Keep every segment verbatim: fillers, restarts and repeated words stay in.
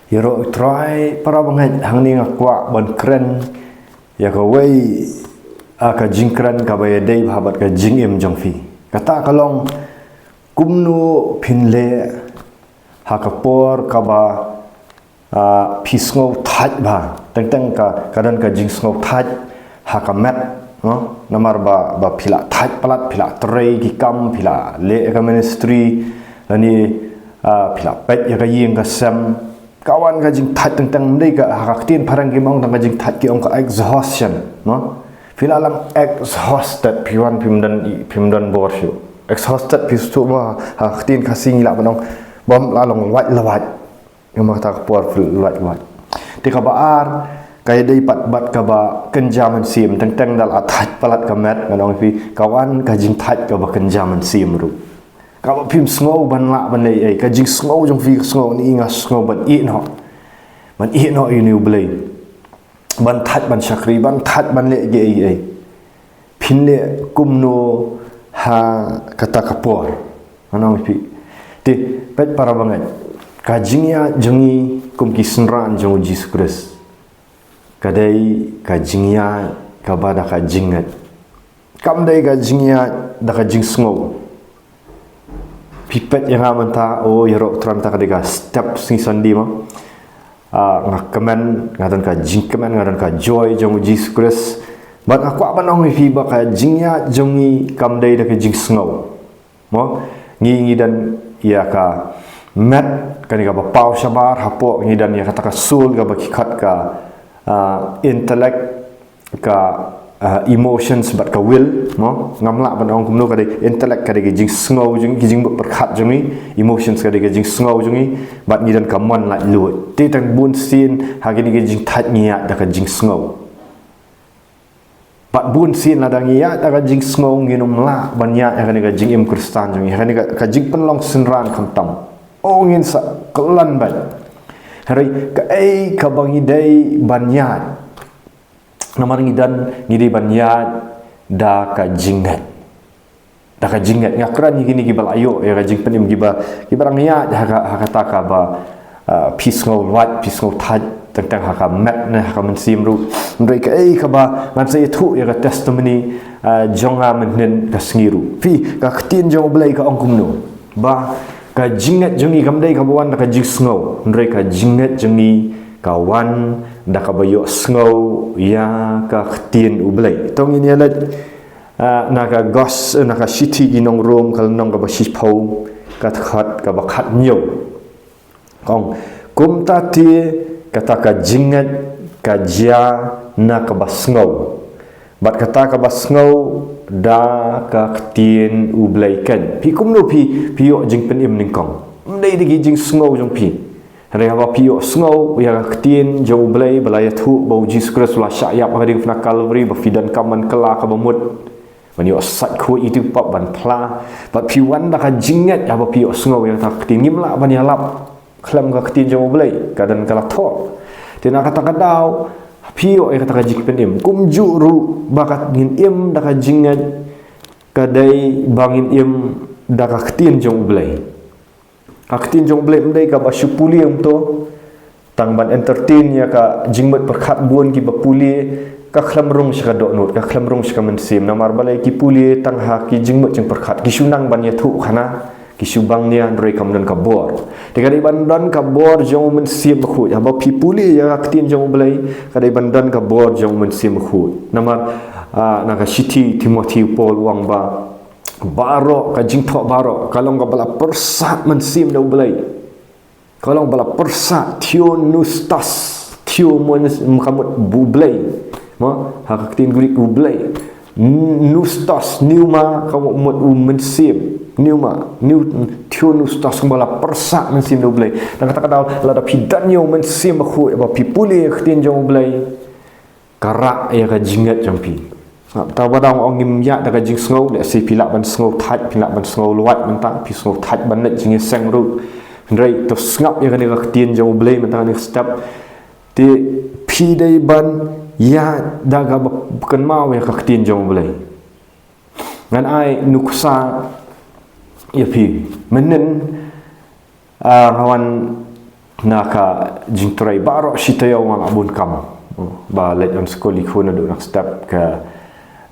Ïaroh Trai, para bangeit, hangne nga kwah ban kren ïa kawei, ah, ka jingkren kaba ïadei bha bad ka jingim jong phi. Kata ka long kumno phin leh ha ka por kaba, ah, phi sngewthait bha. Teng teng ka, ka don ka jingsngewthait ha ka met, no? Namar ba, ba phi la thait palat, phi la trei ki kam, phi la leh ka ministry, lane, ah, phi la peit ïa ka ïing ka sem. Ka wan ka jingthait teng teng, ym dei ka, ha ka ktien phareng kim ong tang ka jingthait, ki ong ka exhaustion, no? Phi la long exhausted, phi wan phim don, phim don bor shuh. Exhausted phi sngewthuh mo, ha ka ktien Khasi ngi lah ban ong bym la long lwait lwait. Namar kata ka por phi lwait lwait. Te kaba ar, ka ïadei pat bad kaba kynja mynsiem, teng teng da la thait palat ka met, ngan ong ïa phi, ka wan ka jingthait kaba kynja mynsiem ruh. Kaba phim sngew ban lah ban leh ei ei, ka jingsngew jong phi ka sngew, ni nga sngew ban ïeh noh. Ban ïeh noh ïa une U Blei. Ban thait ban shakri, ban thait ban leh ei ei. Phin leh kumno ha kata ka por. Ngan ong ïa phi. Te, peit para bangeit. Ka jingïaid jong ngi kum ki synran jong U Jisu Khrist, ka dei ka jingïaid kaba da ka jingngeit. Kam dei ka jingïaid da ka jingsngew. Phi peit ïa nga mynta, oh, ïaroh Trai, mynta ka dei ka step sngi Sunday mo. Ah, nga kmen, nga don ka jingkmen, nga don ka joy jong U Jisu Khrist. Bad nga kwah ban ong ïa phi ba ka jingïaid jong ngi kam dei da ka jingsngew. Mo, ngi, ngi don ïa ka met, kane kaba paw shabar, hapoh ngi don ïa kata ka soul, kaba ki khot ka, ah, intellect, ka, ah, emotions bad ka will, mo. Ngam lah ban ong kumno, ka dei intellect, ka dei ka jingsngew jong ngi, ka jingmut pyrkhat jong ngi, emotions ka dei ka jingsngew jong ngi, bad ngi don ka mon laitluid. Te tang bun sien ha kine ki jingthait ngi ïaid da ka jingsngew. Bad bun sien lada ngi ïaid da ka jingsngew ngin ym lah ban ïaid ha kane ka jingim Khristan jong ngi, ha kane ka, ka jingpynlong synran khamtam. Oh, ngin sa khlem bad. Hynrei kaei kaba ngi dei ban ïaid. Namar ngi don, ngi dei ban ïaid da ka jingngeit. Da ka jingngeit, nga kren ïa kine kiba la ïoh ïa ka jingpynim, kiba, kiba dang ïaid ha ka, ha kata kaba, ah, phi sngew lwait, phi sngew thait, teng teng ha ka met ne ha ka mynsiem ruh. Hynrei kaei kaba ngan sa ïathuh ïa ka testimony, ah, jong nga mynhynnin ka sngi ruh. Phi, ka ktien jong U Blei ka ong kumno? Ba ka jingngeit jong ngi kam dei kaba wan da ka jingsngew, hynrei ka jingngeit jong ngi ka wan da kaba ïohsngew ïa ka ktien U Blei. To ngin ïa leit, ah, na ka gos-, na ka shithi ki nong Rom, ka lynnong kaba shiphew, ka dkhot kaba khathynñiew. Ka ong, kumta te kata ka jingngeit ka jia na kaba sngew. Bad kata kaba sngew da ka ktien U Blei keiñ. Phi kumno phi, phi ïoh jingpynim nyngkong? Ym dei da ki jingsngew jong phi. Hynrei haba phi ïohsngew ïa ka ktien jong U Blei ba la ïathuh ba U Jisu Khrist u la shah ïap ha ka diengphna Kalbari, ba phi donkam ban kylla kaba mut, ban ïoh sait khuid ïa ki pop, ban phla. Bad phi wan da ka jingngeit haba phi ïohsngew ïa kata ka ktien. Ngim lah ban ïalap khlem ka ktien jong U Blei, ka don ka la thoh. Te na kata ka daw phi ïoh ïa kata ka jingpynim. Kumjuh ruh ba ka ngin im da ka jingngeit ka dei ba ngin im da ka ktien jong U Blei. Ka ktien jong U Blei ym dei kaba shu pule ym to, tang ban entertain ïa ka jingmut pyrkhat. Bun kiba pule, ka khlem rung sha ka dohnud, ka khlem rung sha ka mynsiem. Namar balei? Ki pule tang ha ki jingmut jingpyrkhat, ki shu nang ban ïathuh khana, ki shu bang nia, hynrei kam don ka bor. Te ka dei ban don ka bor jong U Mynsiem Bakhuid. Haba phi pule ïa ka ktien jong U Blei, ka dei ban don ka bor jong U Mynsiem Bakhuid. Namar, ah, na ka shithi Timothi u Paul u ong ba baroh, ka jingthoh baroh ka long kaba la pyrsad mynsiem da U Blei. Ka long ba la pyrsad, theopneustos, theo mon-, ka mut U Blei. Mo, ha ka ktien Greek U Blei. N-, pneustos, pneuma, ka mut U Mynsiem. Pneuma, pneu-, theopneustos, kaba la pyrsad mynsiem da U Blei. Na kata ka daw lada phi don ïa U Mynsiem Bakhuid, ba phi pule ïa ka ktien jong U Blei, ka rah ïa ka jingngeit jong phi. Te ba dang ong ngim ïaid da ka jingsngew, lehse phi lah ban sngewthait, phi lah ban sngew lwait mynta, phi sngewthait ban leit jingïaseng ruh. Hynrei to sngap ïa kane ka ktien jong U Blei mynta kane ka step. Te phi dei ban ïaid da kaba kynmaw ïa ka ktien jong U Blei. Ngan ai nuksa ïa phi. Mynhynnin, ah, nga wan na ka jingtrei baroh shi taïew nga la bun kam. Ba leit ïaskul ïa ki khun naduh na step ka,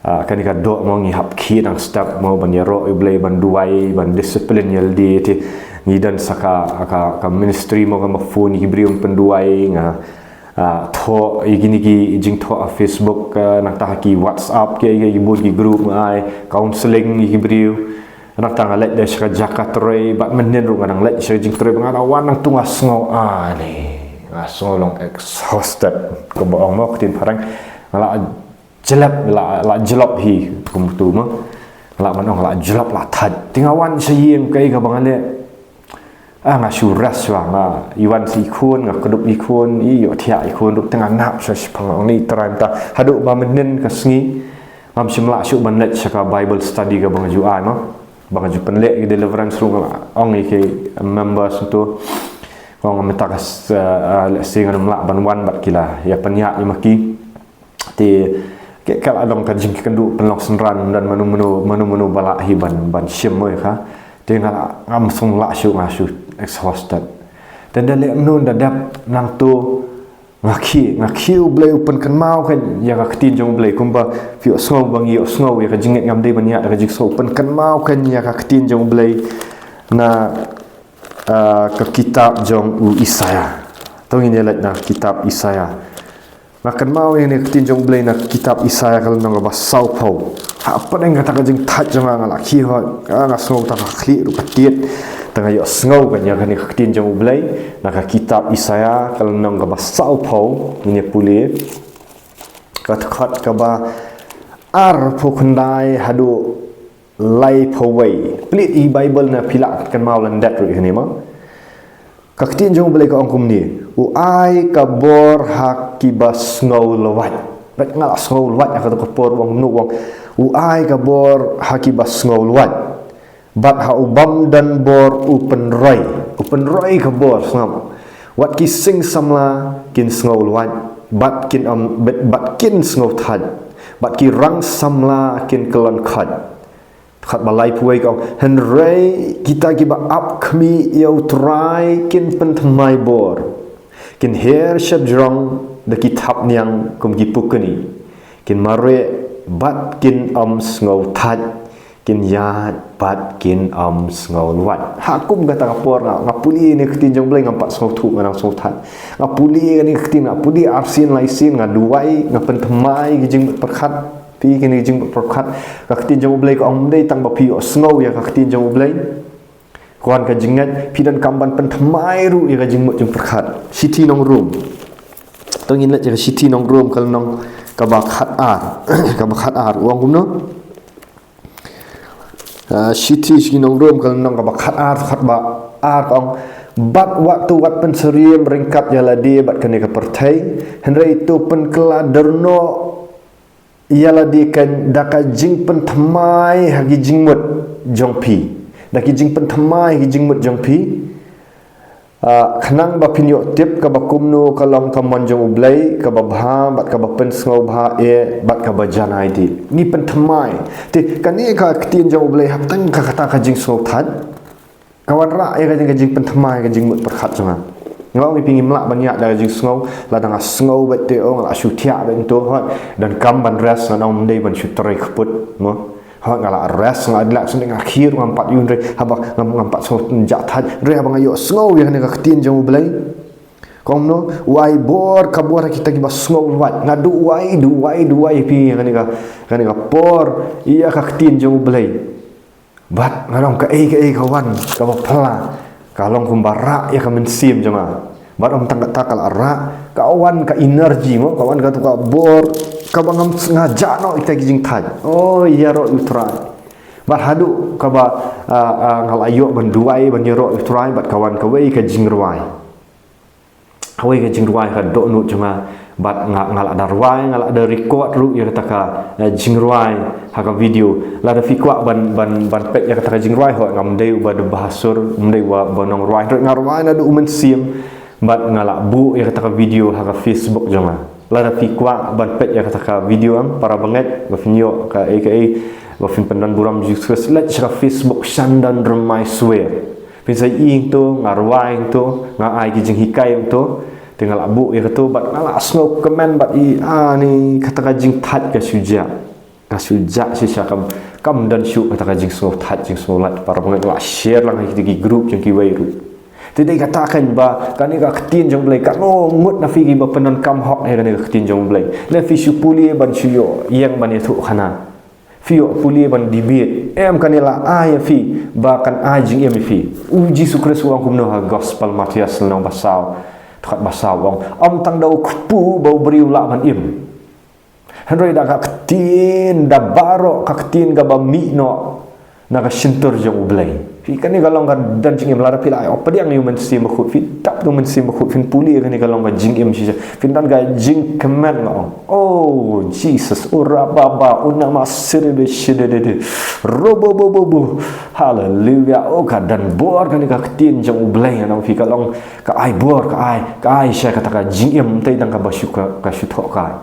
ah, kane ka doh mo ngi hap kit na step mo ban ïaroh ïa u Blei ban duwai ban discipline ïa lade te ngi don sa ka, ka, ka ministry mo kaba phone ïa ki briew pynduwai nga, ah, thoh ïa kine ki jingthoh ha Facebook, ah, nangta ha ki WhatsApp ki, ki, ki bun ki group nga ai counseling ïa ki briew. Nangta nga leit da sha ka jaka trei bad mynhynnin ruh nga dang leit sha ka jingtrei ba nga dang wan nangtu nga sngew, ah, ne nga sngew long exhausted. Kumba ong mo ktien phareng nga la jlep, la, la jlop hi kumtu mo. Nga la ban ong la jlop la thait. Te nga wan sha ïing kaei kaba nga leh. Ah, nga shu rest shuwa, nga ïa wan sha i khun, nga kdup i khun, i ïohthiah i khun ruh te nga nap shuwa shiphang, ong ne i Trai mynta. Haduh ba mynhynnin ka sngi ngam shym lah shuh ban leit sha ka Bible study kaba nga ju ai mo. Ba nga ju pynleh ïa ki deliverance ruh nga la ong ïa ki members tu. Ong mynta ka s-, ah, ah, lehse ngan ym lah ban wan bad ki la ïa pynïaid ïa ma ki. Te ka, ka la long ka jingkynduh pynlong synran, don mano mano, mano mano ba lah hi ban, ban shim mo ïa ka. Te nga la, ngam sngewlah shuh, nga shu exhausted. Te da leh mynno da dep nangtu nga khie, nga khie u Blei u pynkynmaw kein ïa ka ktien jong u Blei kumba phi ïohsngew ba ngi ïohsngew ïa ka jingngeit ngam dei ban ïaid da ka jingsngew, u pynkynmaw kein ïa ka ktien jong u Blei na, ah, ka kitab jong u Isaïah. To ngin ïa leit na kitab Isaïah. Nga kynmaw ïa kane ka ktien jong u Blei na kitab Isaïah ka lynnong kaba sawphew. Hapdeng kata ka jingthait jong nga nga la khie hoi. Nga, nga sngew ta ka khlieh ruh ka tied. Te nga ïohsngew kein ïa kane ka ktien jong u Blei na ka kitab Isaïah ka lynnong kaba sawphew, ngin ïa pule. Ka dkhot kaba arphew khyndai haduh laiphew wei. Plie i Bible na phi lah kynmaw lyndet ruh ïa kane mo. Ka ktien jong u Blei ka ong kumne, u ai ka bor ha kiba sngew lwait. Bad nga la sngew lwait ha kato ka por, u ong kumno, u ong, u ai ka bor ha kiba sngew lwait. Bad ha u bym don bor u pynroi. U pynroi ka bor, sngap. Wat ki sing samla kin sngew lwait. Bad kin ym, bad, bad kin sngew thait. Bad ki rang samla kin kyllon khait. Dkhot ba laiphew wei ka ong, hynrei kita kiba ap khmih ïa u Trai kin pynthymmai bor. Kin her shajrong da ki thapniang kum ki pukni. Kin mareh bad kin ym sngew thait. Kin ïaid bad kin ym sngew lwait. Ha kum kata ka por nga, nga pule ïa kane ka ktien jong u Blei ngam pat sngewthuh, nga dang sngewthait. Nga pule ïa kane ka ktien, nga pule arsien laisien, nga duwai, nga pynthymmai ki jingmut pyrkhat. Phi, kine ki jingmut pyrkhat. Ka ktien jong u Blei ka ong ym dei tang ba phi ïohsngew ïa ka ktien jong u Blei. Ka wan ka jingngeit, phi donkam ban pynthymmai ruh ïa ka jingmut jingpyrkhat. Shithi nong Rom. To ngin leit ïa ka shithi nong Rom ka lynnong kaba khatar. Kaba khatar. U ong kumno? Ah, shithi sha ki nong Rom ka lynnong kaba khatar, khatba ar ka ong. Bad wat to wat pynsyriem ryngkat ïa lade bad kane ka pyrthei. Hynrei to pynkylla dyrnok ïa lade kein da ka jingpynthymmai ha ki jingmut jong phi. Da ki jingpynthymmai ha ki jingmut jong phi. Ah, khnang ba phin ïoh tip kaba kumno ka long ka mon jong u Blei, kaba bha, bad kaba pynsngewbha eh, bad kaba janai dih. Ngi pynthymmai. Te, kane ka ktien jong u Blei hapdeng ka kata ka jingsngewthait. Ka wanrah ïa ka jing, ka jingpynthymmai, ka jingmut pyrkhat jong nga. Nga ong ïa phi ngim lah ban ïaid da ka jingsngew, lada nga sngew beit te ong, la shu thiah beit to, hoi. Donkam ban rest, nga ong ym dei ban shu trei kput, mo. Hoi, nga la rest, nga la relax, nga khie ruh ngam pat ïoh hynrei, haba ngam, ngam pat sngew jah thait, hynrei haba nga ïohsngew ïa kane ka ktien jong u Blei. Kumno, u ai bor, ka bor ha kita kiba sngew lwait, nga duwai, duwai, duwai, phi, ïa kane ka, kane ka por, ïa ka ktien jong u Blei. Bad nga ong kaei kaei ka wan, kaba phylla, ka long kumba rah ïa ka mynsiem jong nga. Bad ym tang kata ka la rah, ka wan ka energy mo, ka wan kato ka bor, kaba ngam s-, nga jah noh ïa kita ki jingthait. Oh, ïaroh ïa u Trai. Bad haduh kaba, ah, ah, nga la ïoh ban duwai, ban ïaroh ïa u Trai, bad ka wan kawei ka jingrwai. Kawei ka jingrwai ka dohnud jong nga, bad nga, nga la da rwai, nga la da record ruh ïa kata ka, eh, jingrwai ha ka video. Lada phi kwah ban, ban, ban peit ïa kata ka jingrwai, hoi ngam dei uba da bha sur, ym dei uba, ba nongrwai, hynrei nga rwai naduh u mynsiem, bad nga la buh ïa kata ka video ha ka Facebook jong nga. Lada phi kwah ban peit ïa kata ka video em, para bangeit, ba phin ïoh kaei kaei, ba phin pyndon burom Jesus Christ, leit sha ka Facebook Shandan Rymbai Swer. Pynshai ïa to, nga rwai ïa to, nga ai ki jinghikai ïa to. Te nga la buh ïa to, bad nga la sngewkmen bad i, ani, kata ka jingthait ka shu jah. Ka shu jah shisha, kam, kam don shuh kata ka jingsngewthait, jingsngewlait. Para bangeit, nga la share lang ha kito ki group jong kiwei ruh. Te dei kata kan ba, kane ka ktien jong U Blei, katno ngut na phi kiba pyndonkam hok ïa kane ka ktien jong U Blei. Lada phi shu pule ban shu ïoh ïeng ban ïathuhkhana. Phi ïoh pule ban debate. Em, kane la ai ïa phi ba kan ai jingim ïa phi. U Jisu Khrist u ong kumno ha Gospel Mathaios lynnong ba saw, dkhot ba saw, u ong: Ym tang da u kpu ba u briew u lah ban im, hynrei da ka ktien, da baroh ka ktien kaba mih noh na ka shyntur jong U Blei. Phi, kane ka long ka don jingim. Lada phi la ïoh pdiang ïa U Mynsiem Bakhuid, phi dap da U Mynsiem Bakhuid, phin pule, kane ka long ka jingim shisha. Phin don ka jingkmen, nga ong: Oh Jesus, ura baba, una ma siride shidede, robo bo bo bo. Haleluya. Oh, ka don bor kane ka ktien jong U Blei, nga ong ïa phi, ka long, ka ai bor, ka ai, ka ai shisha kata ka jingim, ym dei tang kaba shu ka, ka shu thoh kai.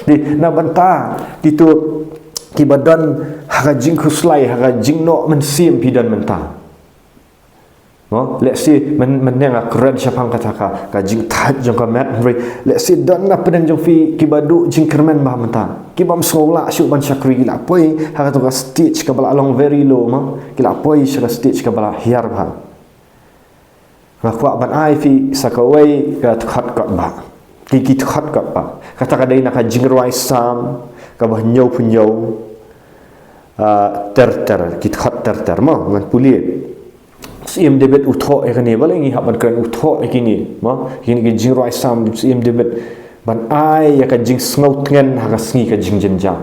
Dei na bynta kito kiba don ha ka jingkhuslai, ha ka jingnoh mynsiem, phi don mynta. Mo, lehse myn-, mynne nga kren shaphang kata ka, ka jingthait jong ka met, hynrei lehse don na pdeng jong phi kiba duh jingkyrmen bha mynta, ki bym sngew lah shuh ban shakri, ki la poi ha kato ka stage kaba la long very low, mo, ki la poi sha ka stage kaba la hiar bha. Nga kwah ban ai phi sa kawei ka dkhot katba, ki, ki dkhot katba. Kata ka dei na ka Jingrwai Salm kaba hynñiewphew hynñiew, ah, ter ter, ki dkhot ter ter, mo, ngan pule. Syiem David u thoh ïa kane, balei ngi hap ban kren u thoh ïa kine, mo? Kine ki Jingrwai Salm Syiem David ban ai ïa ka jingsngewtngen ha ka sngi ka jingjynjar.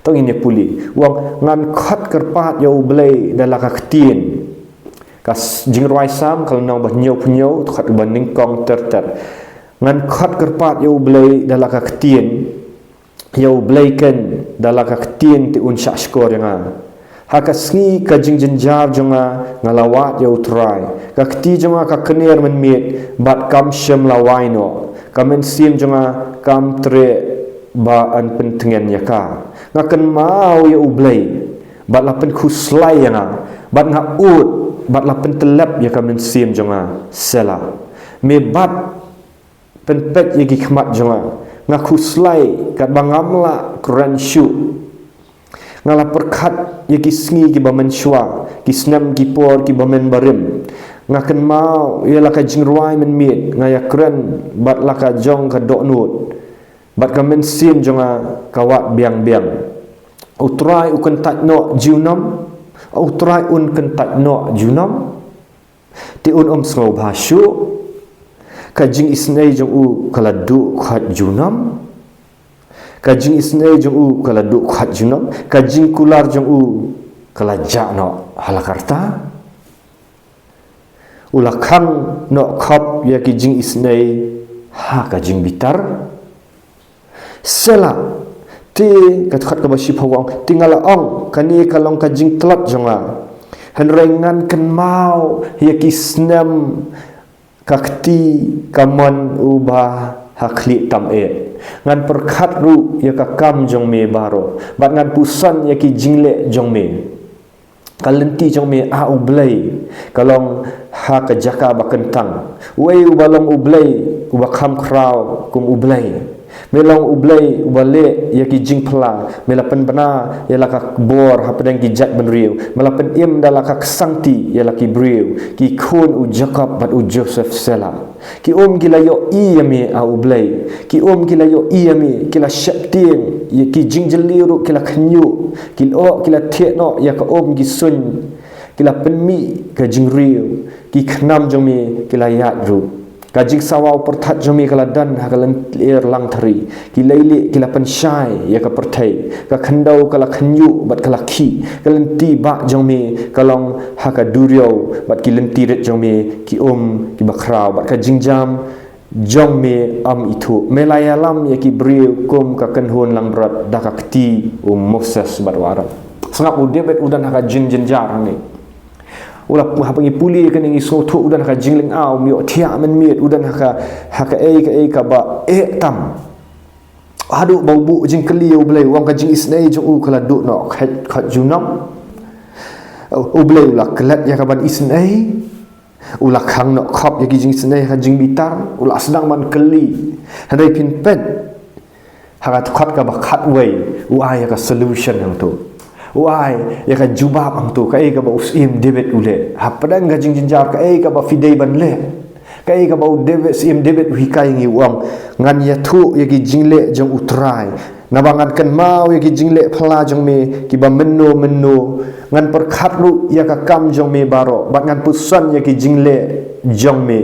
To ngin ïa pule. U ong: Ngan khot kyrpad ïa U Blei da la ka ktien. Ka s-, Jingrwai Salm ka lynnong ba hynñiewphew hynñiew, dkhot ba nyngkong ter ter. Ngan khot kyrpad ïa U Blei da la ka ktien, ïa U Blei keiñ da la ka ktien te un shahshkor ïa nga. Ha ka sngi ka jingjynjar jong nga, nga la wad ïa U Trai. Ka kti jong nga ka kner mynmiet, bad kam shym la wai noh. Ka mynsiem jong nga kam treh ba yn pyntngen ïa ka. Nga kynmaw ïa U Blei, bad la pynkhuslai ïa nga, bad nga ud, bad la pyntyllep ïa ka mynsiem jong nga. Selah. Me bat pynpeit ïa ki khmat jong nga. Nga khuslai katba ngam lah kren shuh. Nga la pyrkhat ïa ki sngi kiba mynshuwa, ki snem ki por kiba mynbarim. Nga kynmaw ïa la ka jingrwai mynmiet, nga ïakren bad la ka jong ka dohnud, bad ka mynsiem jong nga ka wad biang biang. U Trai u kyntait noh junom, U Trai un kyntait noh junom. Te un ym sngewbha shuh. Ka jingisynei jong u ka la duh khoit junom. Ka jingisynei jong u ka la duh khoit junom. Ka jingkular jong u ka la jah noh ha la ka rta. U la khang noh khop ïa ki jingisynei ha ka jingbitar. Selah. Te ka dkhot kaba shiphew u ong: Te nga la ong, kane ka long ka jingtlot jong nga. Hynrei ngan kynmaw ïa ki snem ka kti kamon uba ha khlieh tam eh. Ngan pyrkhat ruh ïa ka kam jong me baroh, bad ngan puson ïa ki jingleh jong me. Ka lynti jong me, A U Blei, ka long ha ka jaka ba kyntang. Uei uba long U Blei uba kham khraw kum U Blei? Me long U Blei uba leh ïa ki jingphylla. Me la pynbna ïa la ka bor hapdeng ki jaitbynriew. Me la pynim da la ka ksangti ïa la ki briew, ki khun u Jakob bad u Joseph. Selah. Ki um ki la ïohi ïa me, A U Blei. Ki um ki la ïohi ïa me, ki la sheptieng ïa ki jingjylliew ruh ki la khynñiuh. Ki lyoh ki la thiah noh ïa ka um ki suiñ. Ki la pynmih ka jingriew, ki khnam jong me ki la ïaid ruh. Ka jingsawa u pyrthat jong me ka la don ha ka lynter langthari. Ki leilieh ki la pynshai ïa ka pyrthei. Ka khyndew ka la khynñiuh bad ka la khih. Ka lynti bah jong me ka long ha ka duriaw, bad ki lynti rit jong me ki um kiba khraw, bad ka jingjam jong me ym ithuh. Me la ïalam ïa ki briew kum ka kynhun langbrot da ka kti u Moses bad u Aaron. Sngap, u David u don ha ka jingjynjar hangne. U la, haba ngi pule kane ngi sngewthuh u don ha ka jinglyngngoh, um ïoh thiah mynmiet, u don ha ka, ha kaei kaei kaba eh tam. Haduh ba u buh jingkylli ïa U Blei, u ong ka jingisynei jong u ka la duh noh khoit, khoit junom. U Blei u la klet ïa ka ban isynei, u la khang noh khop ïa ki jingisynei ha ka jingbitar, u la sdang ban kylli. Hynrei phin peit ha ka dkhot kaba khatwei, u ai ïa ka solution hangto. U ai ïa ka jubab hangto, kaei kaba u syiem David u leh. Hapdeng ka jingjynjar, kaei kaba phi dei ban leh? Kaei kaba u David, syiem David u hikai ïa ngi, u ong, ngan ïathuh ïa ki jingleh jong U Trai, naba ngan kynmaw ïa ki jingleh phylla jong me kiba mynno mynno. Ngan pyrkhat ruh ïa ka kam jong me baroh, bad ngan puson ïa ki jingleh jong me.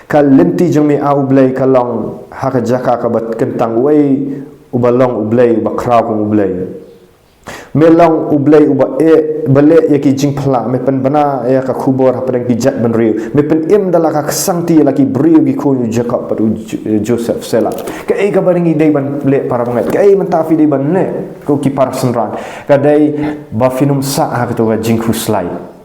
Ka lynti jong me, A U Blei, ka long ha ka jaka kaba kyntang. Uei uba long U Blei uba khraw kum U Blei? Me long U Blei uba eh, ba leh ïa ki jingphylla. Me pynbna ïa ka khubor hapdeng ki jaitbynriew. Me pynim da la ka ksangti ïa la ki briew ki khun u Jakob bad u Jo-, Joseph. Selah. Kaei kaba ngi dei ban leh, para bangeit? Kaei mynta phi dei ban leh, ko ki para synran? Ka dei ba phin ym sah ha kato ka jingkhuslai.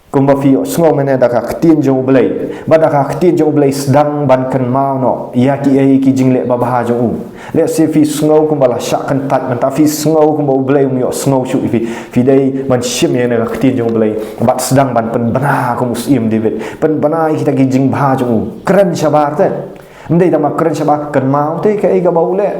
Kumba phi ïohsngew mynne da ka ktien jong U Blei, ba da ka ktien jong U Blei sdang ban kynmaw noh ïa kiei ki jingleh babha jong u. Lehse phi sngew kumba la shah kyntait, mynta phi sngew kumba U Blei um ïohsngew shuh ïa phi, phi dei ban shim ïa kane ka ktien jong U Blei bad sdang ban pynbna kum u syiem David, pynbna ïa kita ki jingbha jong u. Kren shabar te. Ym dei tang ba kren shabar, kynmaw te kaei kaba u leh.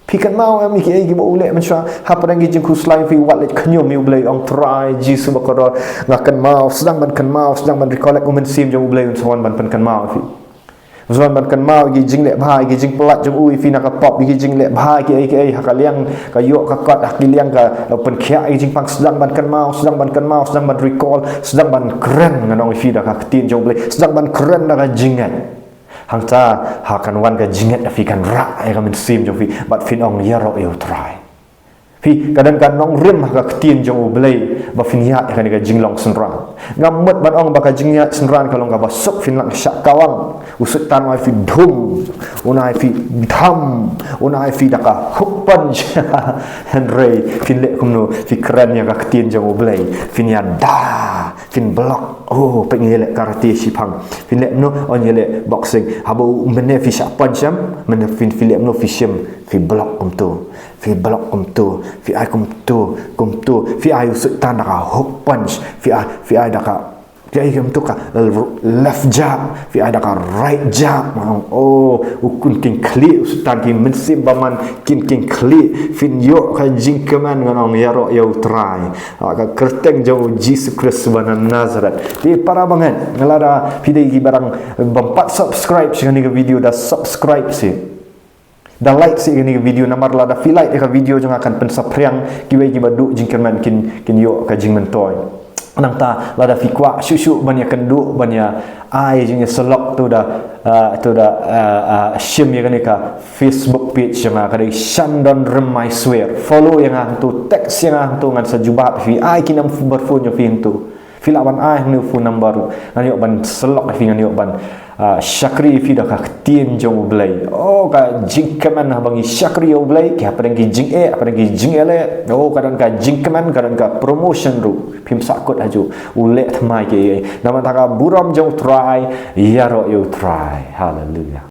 Phi kynmaw em ïa kiei kiba u leh mynshuwa? Hapdeng ki jingkhuslai phi wad leit khñium ïa U Blei, ong, Trai Jisu ba kordor, nga kynmaw. Sdang ban kynmaw, sdang ban recollect, u Mynsiem jong U Blei un sa wan ban pynkynmaw ïa phi. Un sa wan ban kynmaw ïa ki jingleh bha, ïa ki jingpyllait jong u ïa phi na ka pop, ïa ki jingleh bha, kiei kiei ha ka liang ka ïoh ka kot, ha ki liang ka, uh, pynkhiah, ïa ki jingpang. Sdang ban kynmaw, sdang ban kynmaw, sdang ban recall, sdang ban kren, ngan ong ïa phi, da ka ktien jong U Blei. Sdang ban kren da ka jingngeit. Hangta, ha kan wan ka jingngeit ïa phi, kan rah ïa ka mynsiem jong phi, bad phin ong, ïaroh ïa U Trai. Phi, ka don ka nongrim ha ka ktien jong U Blei ba phin ïaid ha kane ka jinglong synran. Ngam mut ban ong ba ka jingïaid synran ka long kaba suk, phin lah shah kawang. U Soitan un ai phi dhum, un ai phi dham, un ai phi da ka hook punch. Hynrei phin leh kumno? Phi kren ïa ka ktien jong U Blei, phin ïada, phin block. Oh, peit, ngi ïaleh karate shiphang. Phin leh kumno? Oh, ngi ïaleh boxing. Haba u mynne phi shah punch em, mynne phin, phi leh kumno? Phi shim, phi block kumto, phi block kumto, phi ai kumto, kumto. Phi ai u Soitan da ka hook punch, phi ai, phi ai da ka, phi ai kumto ka left jab, phi ai da ka right jab. Oh, u kin king khlieh, u Soitan, ki mynsiem bymman kin king khlieh. Phin ïoh ka jingkmen, ngan ong, ïaroh ïa U Trai. Ha ka kyrteng jong U Jisu Khrist uba na Nasareth. Te para bangeit, lada phi dei kiba dang bym pat subscribe sha kane ka video, da subscribe seh. Da like seh kane ka video, namar lada phi like ïa ka video jong nga kan pynsaphriang, kiwei kiba duh jingkyrmen kin, kin ïoh ka jingmyntoi. Nangta lada phi kwah shuh shuh ban ïakynduh, ban ïa ai jingïasyllok, to da, ah, to da, ah, ah, shim ïa kane ka Facebook page jong nga, ka dei Shandon Rymmaiswer. Follow ïa nga hangto, text ïa nga hangto, ngan sa jubab ïa phi, ai ki number phone jong phi hangto. Phi lah ban ai hangne u phone number ruh, ngan ïoh ban syllok ïa phi, ngan ïoh ban, ah, shakri ïa phi da ka ktien jong U Blei. Oh, ka jingkmen haba ngi shakri ïa U Blei, ki hapdeng ki jingeh, hapdeng ki jingeh leh. Oh, ka don ka jingkmen, ka don ka promotion ruh. Phim sahkut hajuh. U leh thymmai kiei. Namar ta ka burom jong U Trai, ïaroh ïa U Trai. Haleluia.